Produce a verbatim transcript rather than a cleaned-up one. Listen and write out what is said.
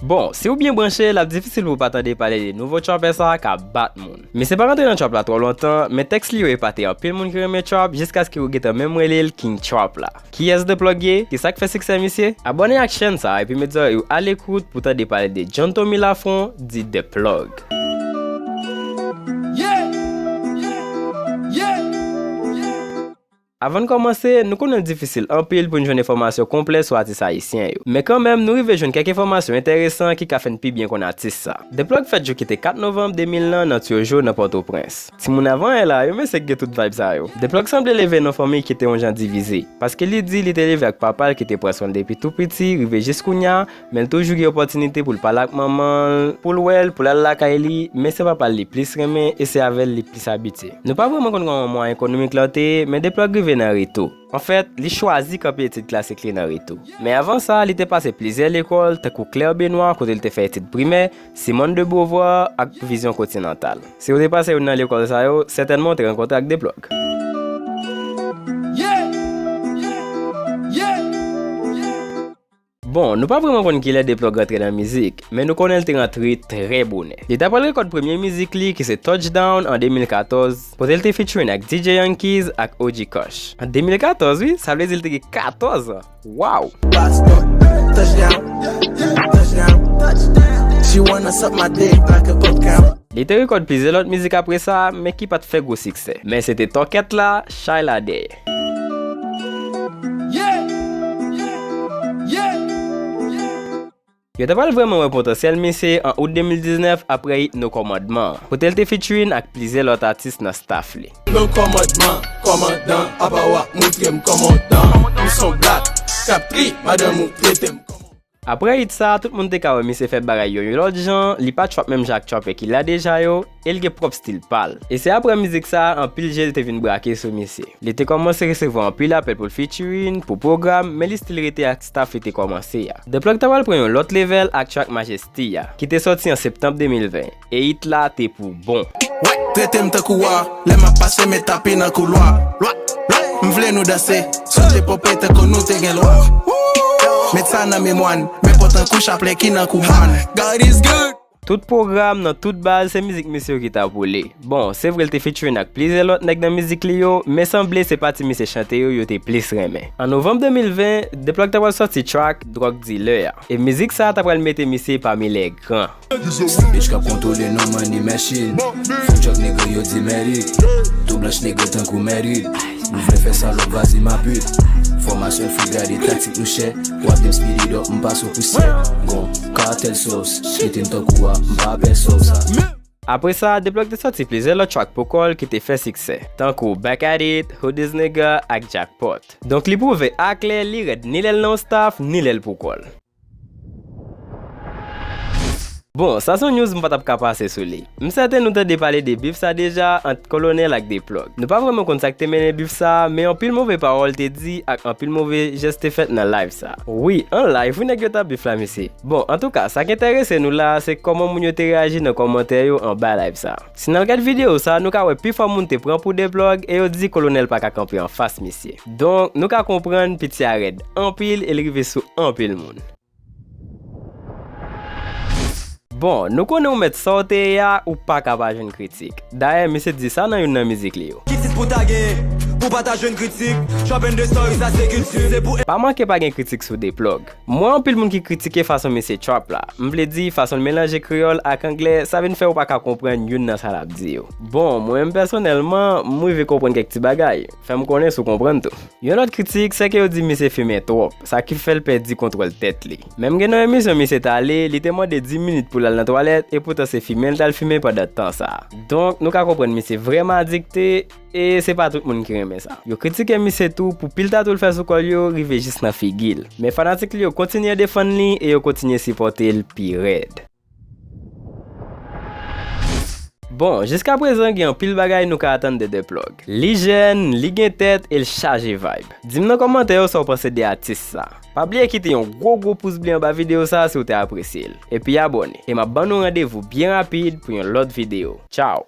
Bon, si w byen branche, l ap difisil pou w pa tande pale de nouvo trapper sa a k ap bat moun. Misye pa rantre nan trap la twò lontan, men tèks li yo epate anpil moun ki renmen trap, jiskaske yo gentan menm rele l King Trap la. Kiyès The Plug ye? Kisa k fè siksè misye? Abòne ak chèn sa a epi met zòrèy ou alekout pou tande pale de John Tommy Lafront, di The Plug. Avan n kòmanse, nou konnen l difisil anpil pou n jwenn enfòmasyon konplè sou atis ayisyen yo. Men kanmenm, nou rive jwenn kèk enfòmasyon enteresan ki ka fè n pi byen konn atis sa. The Plug fèt jou ki te kat novanm de mil lan nan Tyojo nan Pòtoprens. Timoun avan yè la, yo mesye k gen tout vibe sa yo. The Plug sanble leve nan yon fanmi ki te yon jan divize. Paske li di li te leve ak papa l ki te pran swen l depi tou piti, rive jis kounye a, men l toujou gen opòtinite pou l pale ak manman l, pou l wè l, pou l al lakay li, men se papa l li plis renmen e se avè l li plis abitye. Nou pa vrèman konn kòman mwayen ekonomik la te ye, men The Plug rive nan Reto. Anfèt, li chwazi kanpe etid klasik li nan Reto. Men avan sa, li te pase plizyè lekòl, tankou Clair Benoit, kote l te fè etid primè, Simone de Beauvoir ak Vision Continentale. Si w te pase youn nan lekòl sa yo, sètènman w te rankontre ak The Plug. Bon, nou pa vrèman konn kilè The Plug rantre nan mizik, men nou konnen l te rantre trè bonè. Li ta pral rekòd premye mizik li, ki se Touchdown, an de mil katòz, kote l te featuring ak D J Yankees ak O G Kush. An de mil katòz, wi, sa vle di l te gen katòz an. Wow! Boston, touchdown, touchdown. She wanna suck my dick like a book count. Li te rekòd plizyè lòt mizik apre sa, men ki pa t fè gwo siksè. Men se te tòkèt la, Chay la dèyè. Yo ta pral vrèman wè potansyèl misye an out de mil diznèf apre hit No Kòmandman an, kote l te featuring ak plizyè lòt atis nan staff li. No kòmandman, kòmandan, apa w ap moutre m kòmandan. M s on black, k ap tri, madanm ou trete m kòman. Apre hit sa, tout moun te ka wè misye fè bagay yo yon lòt jan, li pa trap menm jan ak trapper ki la deja yo, e l gen pwòp stil pa l. E se apre mizik sa a, anpil je te vin brake sou misye. Li te kòmanse resevwa anpil apèl pou l featuring, pou pwogram, men li still rete ak staff li te kòmanse a. The Plug ta pral pran yon lòt level ak track Majesty a, ki te sòti an septanm de mil ven, e hit la te pou bon. Trete m tankou wa, lè m ap pase, met tapi nan koulwa. M vle nou danse, sote pope tankou nou te gen lwa. Met sa nan memwa n, men pran tankou chaplè ki nan koumwa n. God is good. Tout pwogram nan tout bal, se mizik misye yo ki ta boule. Bon, se vre l te featuring ak plizyè lòt nèg nan mizik li yo, men sanble se pati misye chante yo, yo te plis renmen. An novanm de mil ven, The Plug ta pral sòti track Drug Dealer a. E mizik sa a ta pral mete misye pami lè gran. Bitch k ap kontwole nou, money machine. Fuck drug nigga, yo di mèrit. Tou blanch nigga tankou mèrit. Nou vle fè sa lòk, vas-y ma pute. Fòmasyon fi gade taktik nou chè. W ap di m speed it up, m pase w pousyè. Gon Kartel Sauce, kite m tankou wa, m pa pè sòs. Apre sa, The Plug te sòti plizyè lòt track pou kò l ki te fè siksè, tankou Back at It, Who Dis Nigga ak Jackpot. Donk li pwouve aklè li rèd ni lè l nan yon staff, ni lè l pou kò l. Bon, sa se yon news m pa t ap ka pase sou li. M sèten nou tande pale de beef sa deja ant Kolonèl ak The Plug. Nou pa vrèman konn sa k te mennen beef sa, men anpil move pawòl te di ak anpil move jès te fèt nan live sa. Wi, an live, wi, nèg yo t ap beef la, mesye. Bon, antouka, sa k enterese nou la a, se kòman moun yo te reyaji nan kòmantè yo anba live sa. Si n al gad videyo sa, nou ka wè pifò moun te pran pou The Plug e yo di Kolonèl pa ka kanpe anfas misye. Donk, nou ka konprann piti a rèd anpil e l rive sou anpil moun. Bon, nou konnen w mèt sa w te ye a, ou pa ka pa jwenn kritik. Dayè, misye di sa nan youn nan mizik li yo. Ki tit pou ta genyen, pou pa ta jwenn kritik, trap and the story, sa se kilti, se pou. Pa manke pa gen kritik sou The Plug. M wè anpil moun ki kritike fason misye trap la. M vle di, fason l melanje kreyòl ak anglè, sa vin fè ou pa ka konprann youn nan sa l ap di yo. Bon, mwen menm pèsonèlman, m rive konprann kèk ti bagay. Fè m konnen si w konprann tou. Yon lòt kritik, se ke yo di misye fimen twòp, sa ki fè l pèdi kontwòl tèt li. Menm gen nan emisyon misye t ale, li te mande dis minit pou l al nan twalèt, e poutan se fimen l t al fimen pandan tan sa a. Donk, nou ka konprann misye vrèman adikte, e se pa tout moun ki renmen sa. Yo kritike misye tou pou pil tatou l fè sou kò l yo rive jis nan figi l. Men fanatik li yo kontinye defann li e yo kontinye sipòte l pi rèd. Bon, jiskaprezan gen anpil bagay nou ka atann de The Plug. Li jèn, li gen tèt e l chaje vibe. Di m nan kòmantè yo sa w panse de atis sa. Pa bliye kite yon gwo gwo pous ble anba videyo sa si w te apresye l. Epi abòne. E m ap ban nou randevou byen rapid pou yon lòt videyo. Tchaw!